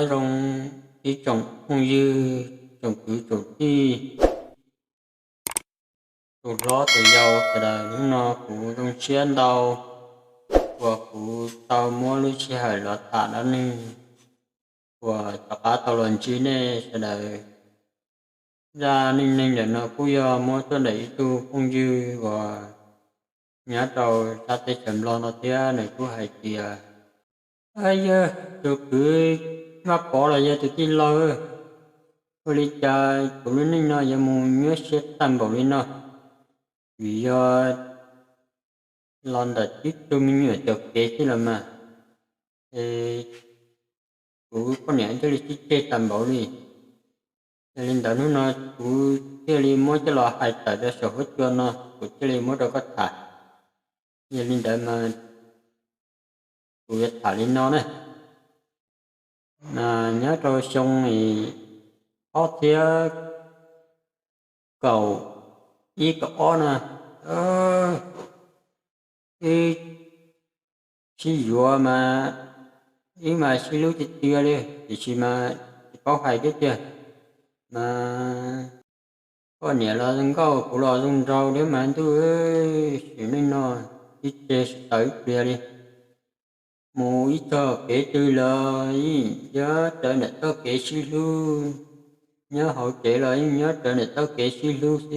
Nyob zoo ib tsoom phooj ywg, tsoom kwv tsoom tij, tus hlob tus yau sawv daws, hnub no kuv zoo siab ntau uas kuv tau muab lub sij hawm los tham dab neeg uas rov qab tau los ntsib nej sawv daws. Zaj neej neeg ntawm no kuj yog muab tuaj ntawm ib tug phooj ywg uas nyob rau sab teb chaws Nplog no thiab, nws kuj hais tias, yog tus kwv Vaj Pov los yog tus tij laug, ua li cas kuv lub neej no yuav mus nyuaj siab tag npaum li no? Vim yog los ntawm tib tug me nyuam caum kev xwb los mas, es kuv poj niam thiaj li sib ceg tag npaum li. Yog li ntawd hnub no kuv thiaj li muab coj los hais tawm rau saum huab cua no, kuv thiaj li muab rau koj tham. Yog li ntawd mas kuv yuav tham li no na. Nyob rau xyoo ob txhiab kaum ib kaum ob no, wb sib yuav mas, wb mas sib hlub tiag tiag li, tiam sis mas tsis paub hais thiab tiag. Mas poj niam los zoo nkauj, kuv los zoo nraug thiab mas ntuj, sim neej no sib ceg sib tawv ib pliag li. Mus ib txog kev twg los nyob rawv niam txoj kev sib hlub, nyob hauv tsev los yeej nyob rawv niam txoj kev sib hlub xwb.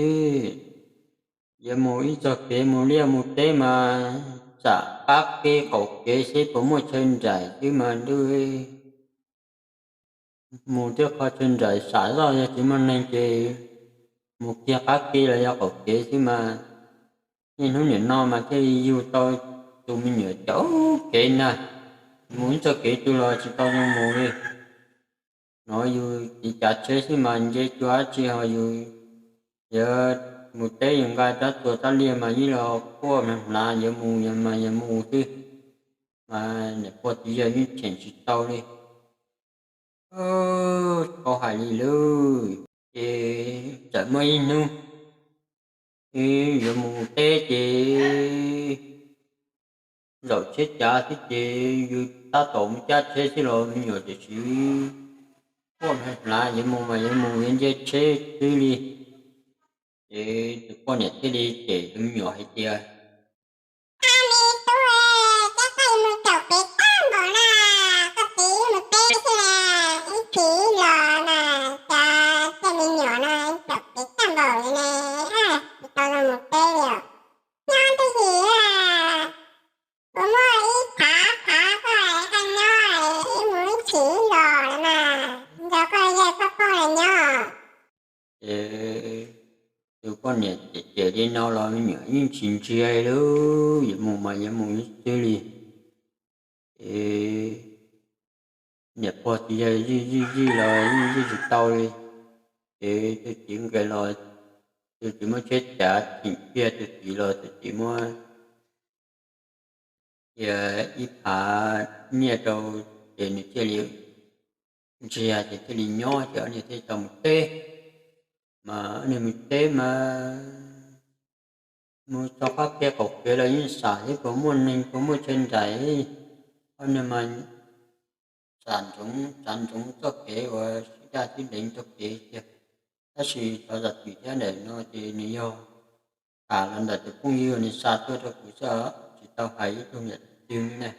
Yuav mus ib txog kev mus liaj mus teb mas xam qab kev qaum kev seb puas muaj chaw nraim xwb mas ntuj. Mus thiab qhov chaw nraim xam zoj, yog tsis muaj neeg ces mus kiag qab kev los yog qaum kev xwb mas. Niaj hnub nim no mas thiaj li yug tau tus me nyuam caum kev na, mus ib txoj kev twg los tsis tau zoo mus li. No yus cev cav tsheb xwb mas nce cua dab tsi ho yus yuav mus teb, yus nqa rab txuas rab liag mas yeej los quaj hnav hnav, yuav mus mas yuav mus xwb, mas niam pog txiv yawg yeej cheem tsis tau li. Tsis paub hais li lauj. Ces txawm muaj ib hnub wb yuav mus teb ces zaum tsheb cav xwb ces yus tab tom mus cab tsheb xwb los me nyuam tiam sis quaj hnav hnav, yuav mus mas yuav mus, yuav nce tsheb xwb li. Ces tus poj niam thiaj li cem tus me nyuam hais tias, me tub, cas koj yuav mus caum kev tag npaum na, koj txiv mus teb xwb na, ib chim los na, cas tej me nyuam no caum kev tag npaum li ne, tsis tau zoo mus teb li os. Nyob twj ywm, kuv muaj ib phav phav koj nyob, wb mus ib chim los na, nrog koj yawg koj pog los nyob. Ces tus poj niam cem cem li no los me nyuam yeej tsis ntsia li, yuav mus mas yuav mus xwb li. Ces niam pog txiv yawg zij zij zij los zij tsis tau li. Ces tus txiv nqis los, tus txiv muab tsheb cav cheem kiag tus txiv los tus txiv muab cia ib phav nyiaj rau, ces nws thiaj li ntsia ces thiaj li nyob, ces ob niag thiaj tau mus teb. Mas ob niag mus teb mas mus txog qab kev qaum kev los yeej xam thiab puas muaj neeg puas muaj chaw nraim. Ob niag mas xam ntsoov tsav ntsoov txoj kev uas sib daj sib deev txoj kev tiag. Tab sis xyov zam twm thiab ntawm no ces nws yog tham los ntawm tus phooj ywg nws xa tuaj rau kuv xwb, tsis tau hais ib tug niam txiv twg li na.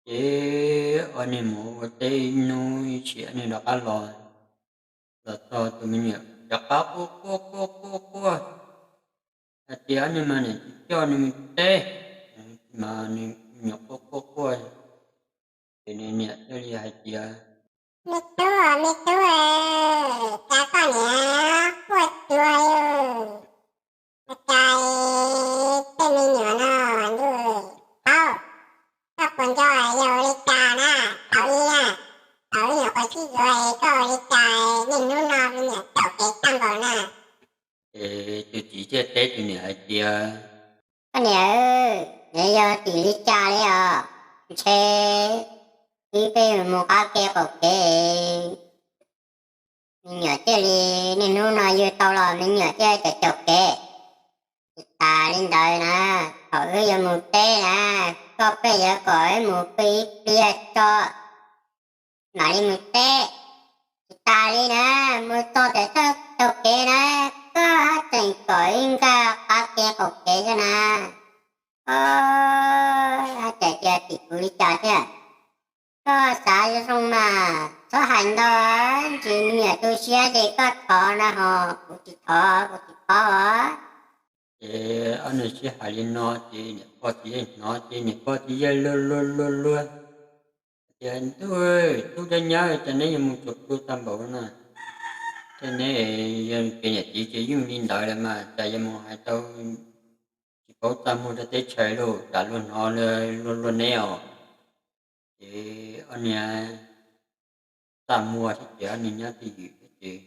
Ces ob niag mus ua teb ib hnub ib sim ob niag rov qab los, los txog tus me nyuam rov qab quaj quaj quaj quaj quaj hais tias ob niag mas niam tsis coj nws mus teb, mas nws me nyuam quaj quaj quaj. Ces nws niam thiaj li hais tias, me tub, me tub, cas koj niam quaj cuag li, cas tej me nyuam no ntuj, thaum koj puas nco yog ua li cas na, thaum ub na, thaum ub nyuam qhuav sib yuav koj ua li cas niaj hnub no me nyuam caum kev tag npaum na. Ces tus txiv thiaj teb tus niam hais tias, koj niam, nws yog tim li cas li os, ntshe wb pheej mus qab kev qaum kev, me nyuam thiaj li, niaj hnub no yug tau los me nyuam thiaj caum caum kev. Tsis tas li ntawd na, thaum wb yuav mus teb na, koj pheej yuav kom wb mus pw ib pliag tso, mam li mus teb. Tsis tas li na, mus txog pem taug kev na, koj tseem kom ib nkag qab kev qaum kev xwb na. Hais tias tim kuv li cas thiab? Koj xav zoo mas txhob hais ntau, ntsis me nyuam tu siab ces koj thov na ho, kuv tsis thov, kuv tsis thov os. Ces ob niag sib hais li no ces niam pog txiv yawg hnov ces niam pog txiv yawg luag luag luag luag tias, Ntuj, tub thiab nyab, cas neb yuav mus txog plua tag npaum no na? Thiab neb yog kev niam txiv ces yeej li ntawd lawm mas, cas yuav mus hais tau tsis paub txaj muag rau teb chaws lauj, tsam luag hnov luag luag neb os. Ces ob niag txaj muag thiab ces ob niag nyob twj ywm thiab ces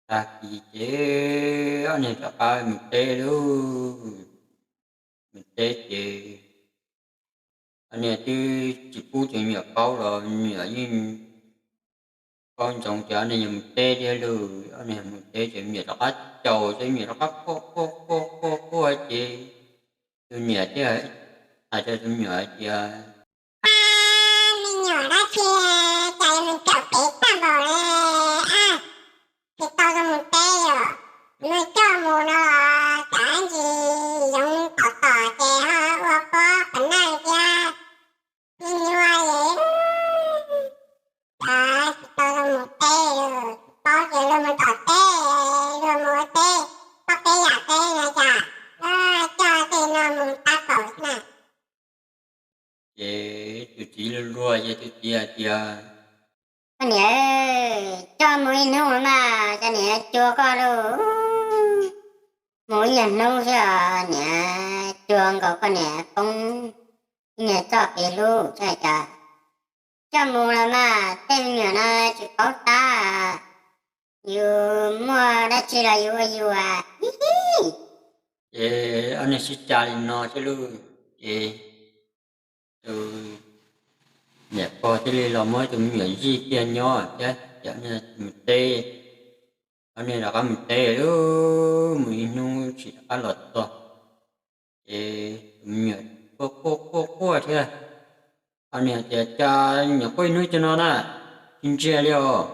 tag kis ces ob niag rov qab mus teb lauj. Mus teb ces ob niag twb tsis pub cov me nyuam paub los me nyuam yeej paub ntsoov ces ob niag yuav mus teb thiab lauj. Ob niag mus teb ces me nyuam rov qab caum ces me nyuam rov qab quaj quaj quaj quaj quaj ces tus niam thiaj hais rau tus me nyuam hais tias, Me nyuam dab tsi, cas yuav mus caum kev tag npaum li, tsis tau zoo mus teb yom, mus coj mus no, cas ntsis yoov tom tom ces ho ua pob qhov naj thiab, me nyuam es cas tsis tau zoo mus teb, tsis paub ces luag mus tom teb, luag mus ua teb, pob peb yam teb no cas, coj tej no mus tab kaum xwb na. Ces tus txiv luag luag ces tus txiv hais tias, Koj niam, coj mus ib hnub mas cov niam cuag koj lauj. Mus ib nyuag hnub xwb os, niam cuag nkaus koj niam poob ib nyuag txoj kev hlub, cas coj mus los mas tej me nyuam no tsis paub tab, yus muaj dab tsi los yus ua yus. Ces ob niag sib cav li no thiab lauj, ces tus niam pog thiaj li los muab tus me nyuam zij kiag nyob thiab ces ob niag mus teb. Ob niag rov qab mus teb lauj, mus ib hnub tsis rov qab los txog. Ces tus me nyuam quaj quaj quaj quaj thiab, ob niag tias, Cas me nyuam quaj ib hnub cov no na, tsis ntsiag li os.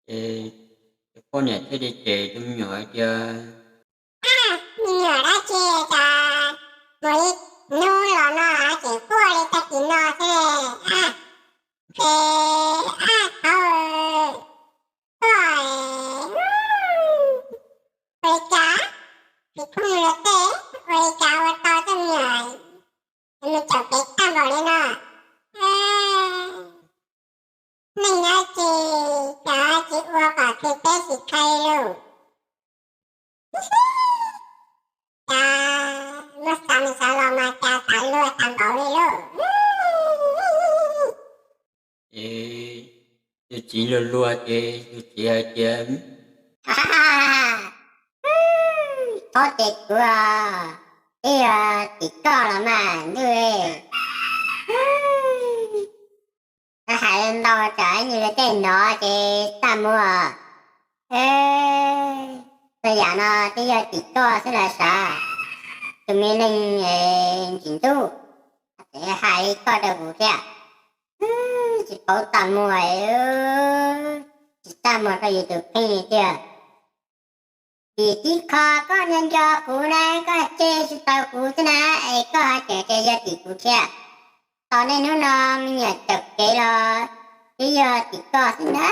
Ces tus poj niam thiaj li cem tus me nyuam hais tias, Me nyuam dab tsi cas mus ib hnub los no ces quaj li tag kis no xwb, ces ab thaub quaj ua li cas, tsis phooj ywg tej ua li cas ua tau tej me nyuam mus caum kev tag npaum li no. Neeg nyob tsis, cov tsis ua kom khw teb tsis khw lus, cas luag xav mus xav los mas cas tas luag tas npaum li lauj. Ces tus txiv luag luag ces tus txiv hais tias, Txhob cem kuv, twb yog tim koj los mas ntuj. Koj hais ntau tsam ib ntsis luag tej hnov ces txaj muag. Txhua yam no twb yog tim koj xwb los sav, tus me neeg ntxim ntxub, tseem hais li koj rau kuv thiab. Tsis paub txaj muag, tsis txaj muag rau yus tus kheej li tiag. Vim tib qho koj nco nco kuv na, koj tseg tsis tau kuv xwb na, es koj ho tseem tias yog tim kuv thiab. Tos niaj hnub no me nyuam caum kev los twb yog tim koj xwb na,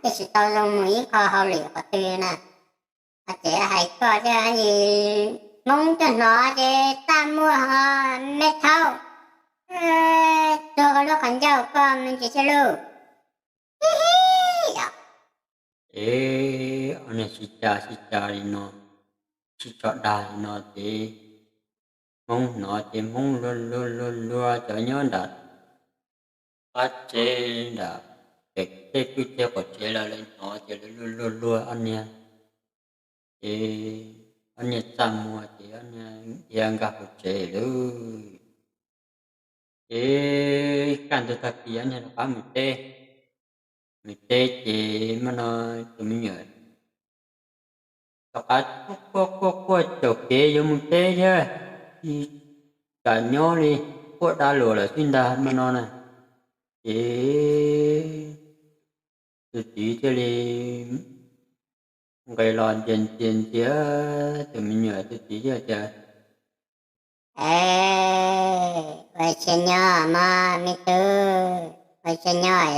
twb tsis tau zoo mus ib qho hauj lwm qhov twg na. Ho tseem hais koj thiab, Hmoob coj hnov ces txaj muag ho me thaub, tuag koj lub qhov ncauj koj me ntsis thiab lauj. Es ob niag sib cav sib cav li no, sib tso dag li no ces Hmoob hnov ces Hmoob luag luag luag luag cov nyob nram qab tsev nram pem tej kwj tsev qaum tsev los lawv hnov ces lawv luag luag luag ob niag. Ces ob niag txaj muag ces ob niag dhia nkag hauv tsev lawm. Ces kaj ntug tag kis ob niag rov qab mus teb, mus teb ces hmo no tus me nyuam rov qab quaj quaj quaj caum kev yuav mus teb thiab, tsis kam nyob li, quaj dab luag lawm xwb ntag hmo no na. Ces tus txiv thiaj li nqis los ntsia ntsia ntsia tus me nyuam, tus txiv thiaj tias, E, ua tsaug nyob mog me tub, ua tsaug nyob,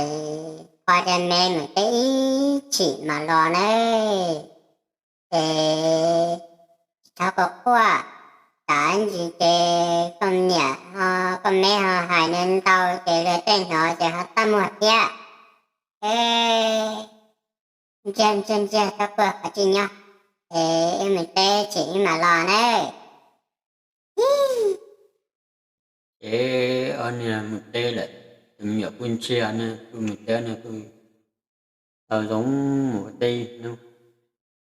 qhov tias me mus teb ib chim mam los na. Ces tsis txhob quaj quaj, tam ntsis ces koj niam ho koj me ho hais ntau ces luag tej hnov ces ho txaj muag thiab. E, ntsia ntsia ntsia txhob quaj, qhov tsis nyob, es wb mus teb chim wb mam los na. Ces ob niag mus teb lawm, tus me nyuam kuj ntsia ne, kuj mus teb ne, kuj tau zoo mus teb ib hnub.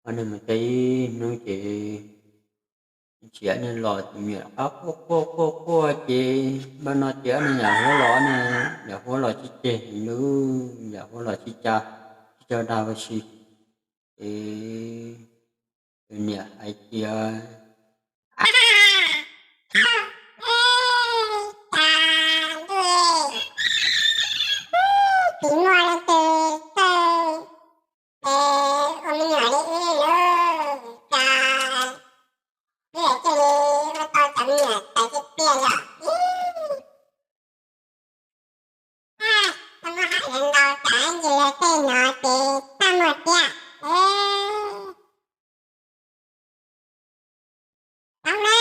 Ob niag mus teb ib hnub ces ib chim ob niag los, tus me nyuam qab quaj quaj quaj quaj ces npaj no ces ob niag yam huab los, ob niag yam huab los tsis tseg li, yam huab los tsis ca, tsis ca dag ua si. Ces tus niam hais tias, Cas ntuj, tsis muaj leej twg txawj ua me nyuam li wb lawm, cas wb cia li ua tau cov me nyuam tais pliag pliag yom. Tau muaj hais ntau cas ntsis luag tej hnov ces txaj muag thiab. Tau ne,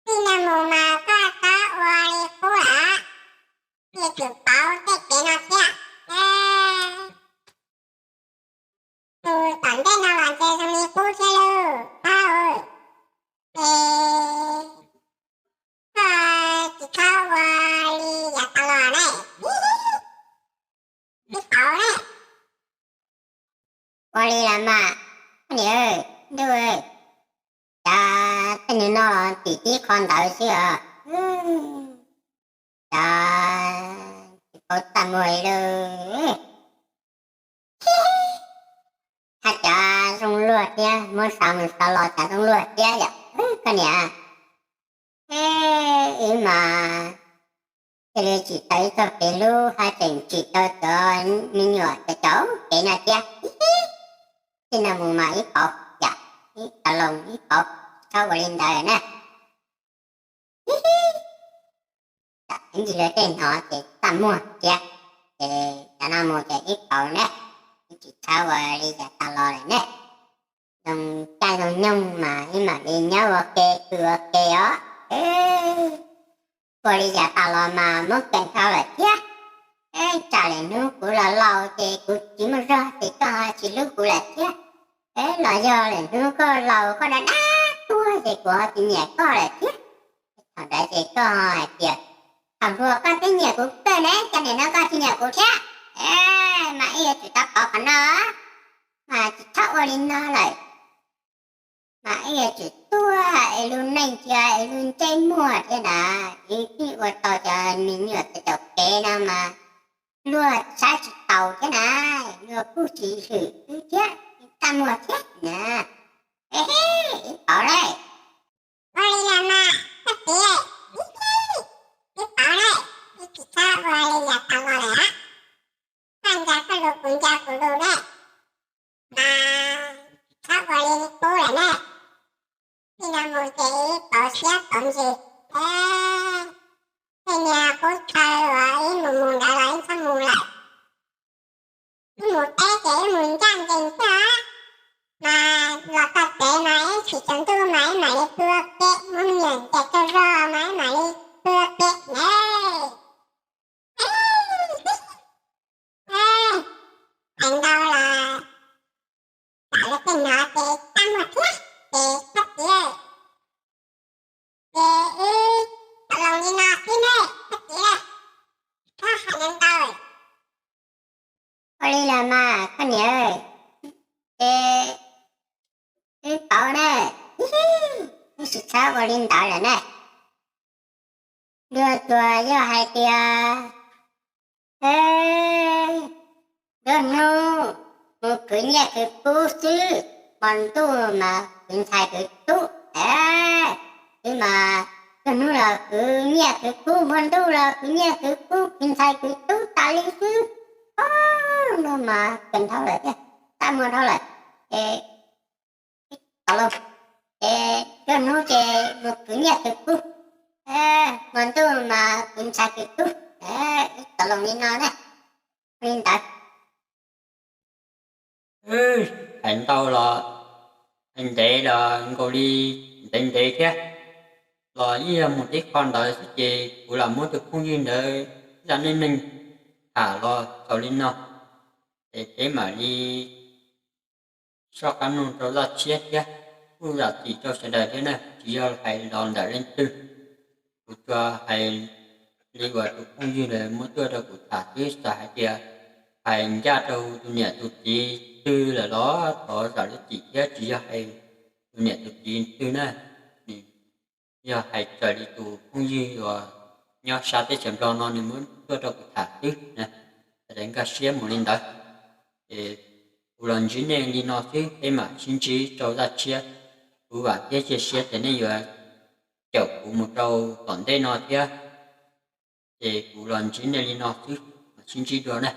txij no mus mas koj txhob ua li qub lawm, cia kuv pauv tej kev no thiab. Tus tom ntej no los ntshe zoo li qub thiab lauj, tau. Es koj tsis txhob ua li yav tas los ne, ib pauv ne. Ua li los mas, koj niam, ntuj, cas tej niag no tim tib qho ntawd xwb os. Cas tsis paub txaj muag li lauj. Haj cas zoo luag thiab, muab xav mus xav los cas zoo luag thiab yom koj niam. Wb mas cia li tsim tau ib txoj kev hlub, haj tseem tsim tau cov me nyuam cov caum kev no thiab. Txij no mus mas ib pauv yom, ib tau loo ib pauv, txhob ua li ntawd na. Tam ntsis luag tej hnov ces txaj muag thiab, ces yav no mus ces ib pauv ne, wb tsis txhob ua li yav tas los lawm ne. Zoo caij zoo nyoog mas wb mam li nyob ua ke pw ua ke os. Ua li yav tas los mas muab kawm dhau lawm thiab. Tsam lwm hnub kuv los laus ces kuv tsis muaj zog ces koj ho tsis hlub kuv lawm thiab. Los yog lwm hnub koj laus koj dab dab tuag ces kuv ho tsis nyiam koj lawm thiab. Thaum ntawd ces koj ho hais tias, thaum hluas koj twb nyiam kuv kawg ne, cas nim no koj tsis nyiam kuv thiab? Mas wb yuav tsum tau pauv qhov no, mas tsis txhob ua li no lawm. Mas wb yuav tsum tuag es lub neej cia es lub ntsej muag thiab na, wb thiaj ua tau cov me nyuam cov caum kev no mas luag saib tsis taus thiab na, luag kuj tsis hwm wb thiab, txaj muag thiab na. Ib pauv lawm. Ua li los mas koj txiv, ib pauv lawm, wb tsis txhob ua li yav tas los lawm. Koj nco koj lus kuv nco kuv lus lawm, mas txhob ua li qub lawm na. Txij no mus ces ib pauv siab pauv ntsws, tej niag qub chaw uas ib mus mus ntawd los ib txhob mus lawm. Ib mus teb ces ib mus ncaj ncees xwb, mas los txog tsev mas ib tsis tsaus ntuj mas ib mam li pw ua ke, muab me nyuam ncaim tsaug zog mas ib mam li pw ua ke na. Hais ntau los tam li tej no ces txaj muag thiab ces koj txiv, ces wb tau los li no xwb ne koj txiv, txhob hais ntau. Ua li los mas koj niam, ces wb pauv na, wb tsis txhob ua li ntawd lawm na. Luag tsuas yog hais tias nruab hnub mus khwv nyiaj khwv kub xwb, hmo ntuj mas khwv ntxhais khwv tub, wb mas Kawg hnub los kwv nyiaj kwv kub, hmo ntuj los kwv nyiaj kwv kub, kwv ntxhais kwv tub tas li xwb. Ob, no mas kawg dhau lawm thiab, tag muag dhau lawm. Es ib tau los, es kawg hnub ces mus kwv nyiaj kwv kub, hmo ntuj mas kwv ntxhais kwv tub. Ib tau los li no ne, li ntawd. Hais ntau los, hais ntev los nkaus li, ntev ntev thiab los yeej yog mus tib qho ntawd xwb ces kuv los muab tus phooj ywg ntawd zaj neej neeg tham los xaus li no, es peb mam li soj qab mloog rau zaj tshiab thiab. Kuj zam txim rau sawv daws thiab na, tsis yog hais los ntawm leej twg. Kuv tsuas hais li uas tus phooj ywg ntawd muab tuaj rau kuv tham xwb, txawm hais tias hais ncaj rau tus niam tus txiv twg lawm los thov zam lub txim thiab, tsis yog hais tus niam tus txiv twg na. Yog hais raws li tus phooj ywg uas nyob sab teb chaws Nplog no nws muab tuaj rau kuv tham xwb na, es nkag siab mus li ntawd. Es kuv los ntsib nej li no xwb, peb mam sib ntsib rau zaj tshiab. Kuv vam thiab cia siab tias nej yuav caum kuv mus rau tom ntej no thiab. Ces kuv los ntsib nej li no xwb, mam sib ntsib dua na.